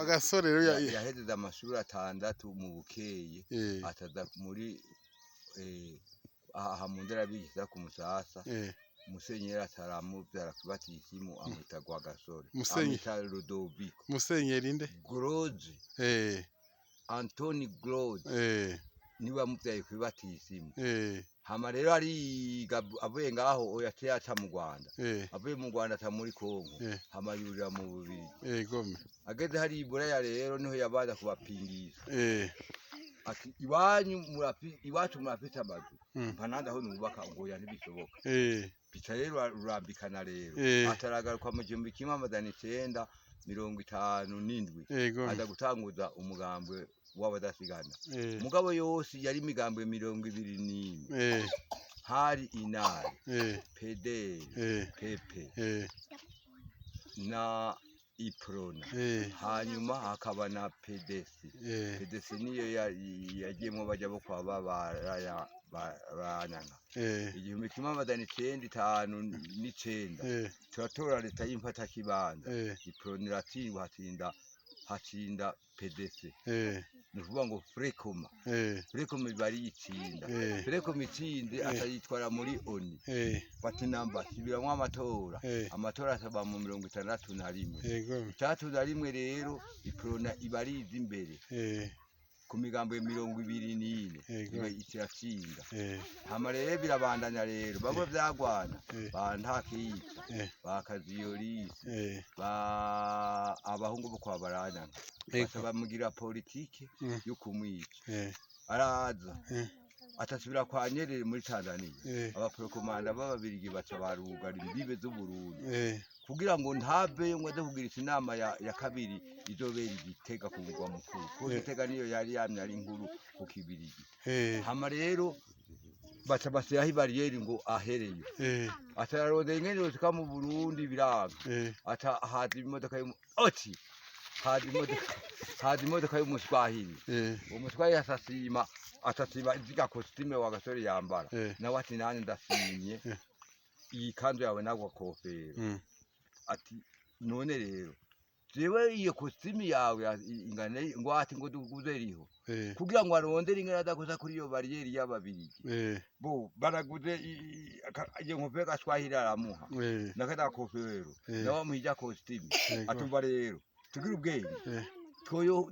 Gasore rero Yahejeje amashuri atandatu mu Bukeye, ataza muri aha mu Nderabigisha ku Musasa. Musenyeri ataramuvyara kubatisimu, amwita Rwagasore. Amwita Ludoviko. Musenyeri nde? Grozi. Antoni Grozi. Niwe wamuvyaye kw'ibatisimu. Hama rero ariga, avuye ngaho yaciye aca mu Rwanda. Avuye mu Rwanda aca muri Kongo. Hama yurira mu Bubirigi. Gome. Ageze hariya i Buraya rero niho yabanza kubapingisha, ati iwanyu iwacu murafise amazu, mpa nanje aho nubaka, ngo ya ntibishoboka. Bica rero rurambikana rero. Ataragaruka mu 1957, aza gutanguza umugambwe w'abadasigana. Mugabo yose yari imigambwe 21. Hari inari, PDR, PP na Iprona. Hanyuma hakaba na PDC. PDC niyo yagiyemwo baja bo kwa babaraya banyanka. 1959 turatora leta y'imfatakibanza. Iprona iratsindwa, hatsinda PDC. Ni ukuvuga ngo Frekoma. Frekoma iba ari itsinda. Frekoma itsinze, atayitwara muri ONU. Bati namba subiramwo amatora. Amatora asaba mu 61. 61 rero Iprona iba ari iza imbere ku migambo 24. Iba iratsinda. Hama rero birabandanya rero, bamwe vyagwana, ba Ntakiyica, ba Kaziyorisi, ba abahungu bo kwa Baranyanka, baca bamugira politike yo kumwica. Araza, atasubira kwa Nyerere muri Tanzania. Abaprokomanda b'Ababirigi baca barugara imbibe z'Uburundi kugira ngo ntaveyo ngo aze kugirisha inama ya kabiri izobera i Gitega ku mugwa mukuru, kuko Gitega niyo yari yamye ari inkuru ku Kibirigi. Hama rero baca bashyiraho ibariyeri ngo ahereyo. Atararondera ingene yoshika mu Burundi, biranga. Ata haza imodoka oti haza imodoka y'umuswahili. Uwo muswahili asasima, atasima ziga costume wa Gasore yambara. Nawe ati nanje ndasimye iyi kanzu yawe nagwa kofero. Ati none rero jewe iyo costume yawe ingana ngo ati ngo duguze riho, kugira ngo arondere ingene adakoza kuri iyo bariyeri y'Ababirigi. Bo baraguze iyo nkofero gaswahili aramuha nakada kofero. Nawe amuha ijya costume. Atumva rero tugira ubwenge,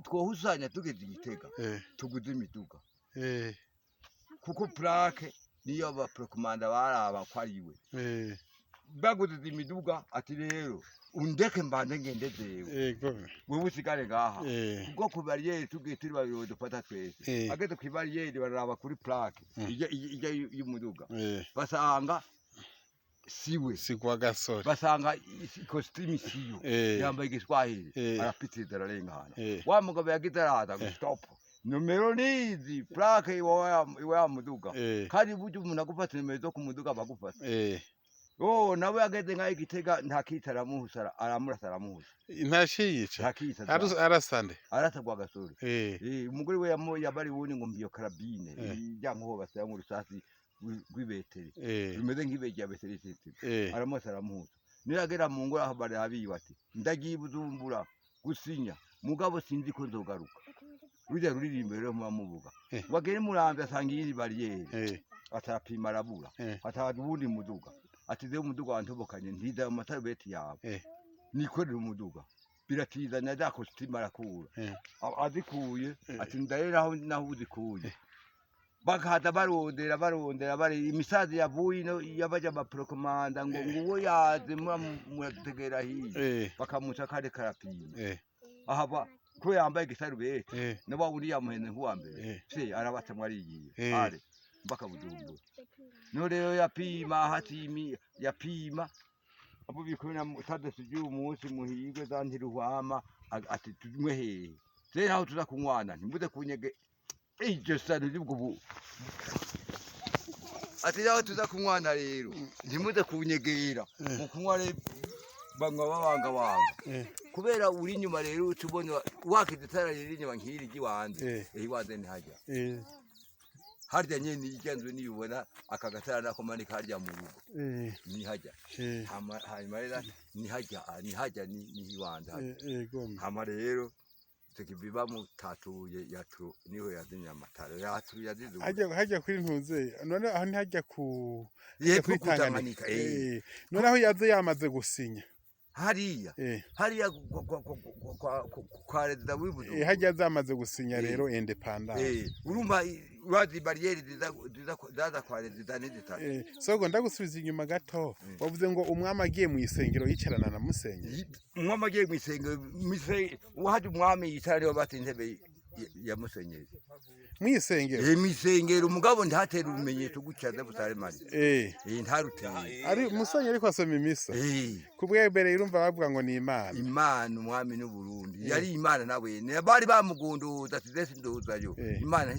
twohusanya tugeze i Gitega, tuguze imiduga, kuko plaque niyo abaprokomanda baraba ko ari we. Baguze imiduga, ati rero undeke mbanze ngende jewe, wewe usigare ngaha, kuko ku bariyeri tugiye turi babiri dufata twese. Ageze ku bariyeri bararaba kuri plaque ijya y'umuduga, basanga siwe. Si kwa Gasore. Basanga costume siyo, yambaye igiswahili. Arapitiriza ararengana. Wa mugabo yagize araza ngo stop, nomero nizi plaque iwa wa muduga. Kandi burya umuntu agufata nomero zo ku muduga bagufata. Oh, nawe ageze ngaho Igitega ntakita, aramuhusa, aramurasa, aramuhusa. Ntashiyica. Ntakita. Arasande. Arasa kwa Gasore. Umugore we yabari wundi ngo mbiyo karabine, ijya nko basaya mu rusasi rw'ibetere, rumeze nk'ibe rya betere tete. Aramurasa, aramuhusa. Niragera mu ngo aho bari abiwe, ati ndagiye Bujumbura gusinya, mugabo sinzi ko nzogaruka. Rujya ruririmbo rero muba muvuga. Wagere Muramvya asanga iyindi bariyeri. Atarapima arabura. Ataza uwundi muduga, ati zewe umuduga wantobokanye, ntiza mu masarubeti yawe, nikorera umuduga biratizanya za costume arakura. Azikuye, ati ndarera aho naho uzikuye. Bakaza barondera, barondera, bari imisazi yavuye ino yabaja abaprokomanda ngo nguwo yaze muradutegera hirya. Bakamuca kare karapima. Ahava ko yambaye igisarubeti. Na wa wundi yamuhenze nk'uwa mbere. Se arabatamwe arigiye. Are mpaka Bujumbura. No rero yapima hatimi yapima abo bikorera tadesi by'uyu munsi muhirwe za ntiruhwama, ati tunywe hehe rero aho tuza kunywana, ntimuze kunyege iryo sano ry'ubwo bu, ati aho tuza kunywana rero ntimuze kunyegera. Mu kunywa rero banywa babangabanga, kubera uri inyuma rero uca ubona wakize itara riri inyuma nk'iri ry'iwanze. Iwanze ntihajya. Harya nyene irya nzu niyubona aka gatara nako manika harya mu rugo, nihajya. Hanyuma rero nihajya, nihajya ni iwanze harya. Gome. Hama rero Sekibi bamutatuye yatu niho yazimye amatara yatu yazize. Hajya kuri ntuze none aho ntihajya ku hajya Yepfo kuri ku Tanganyika. Tanganyika, eh. None aho yaze yamaze gusinya. Hariya hariya kwa Perezida w'i. Hajya zamaze gusinya rero indépendance. Urumva urazi bariyeri ziza kwa Perezida ni zitatu. Sogo, ndagusubiza inyuma gato. Wavuze ngo umwami agiye mu isengero yicarana na musenyeri. Umwami agiye mw'isengero uhaje umwami yicara niho bata intebe ya musenyeri. Mu isengero? Mw'isengero, umugabo ntatera urumenyetso gutya busaremari. Ntaruteye. Ari musenyeri ariko asoma imisa. Kubwembere urumva bavuga ngo ni Imana. Imana, umwami n'Uburundi yari Imana nawe bari bamugunduza ati desi ndozayo. Imana.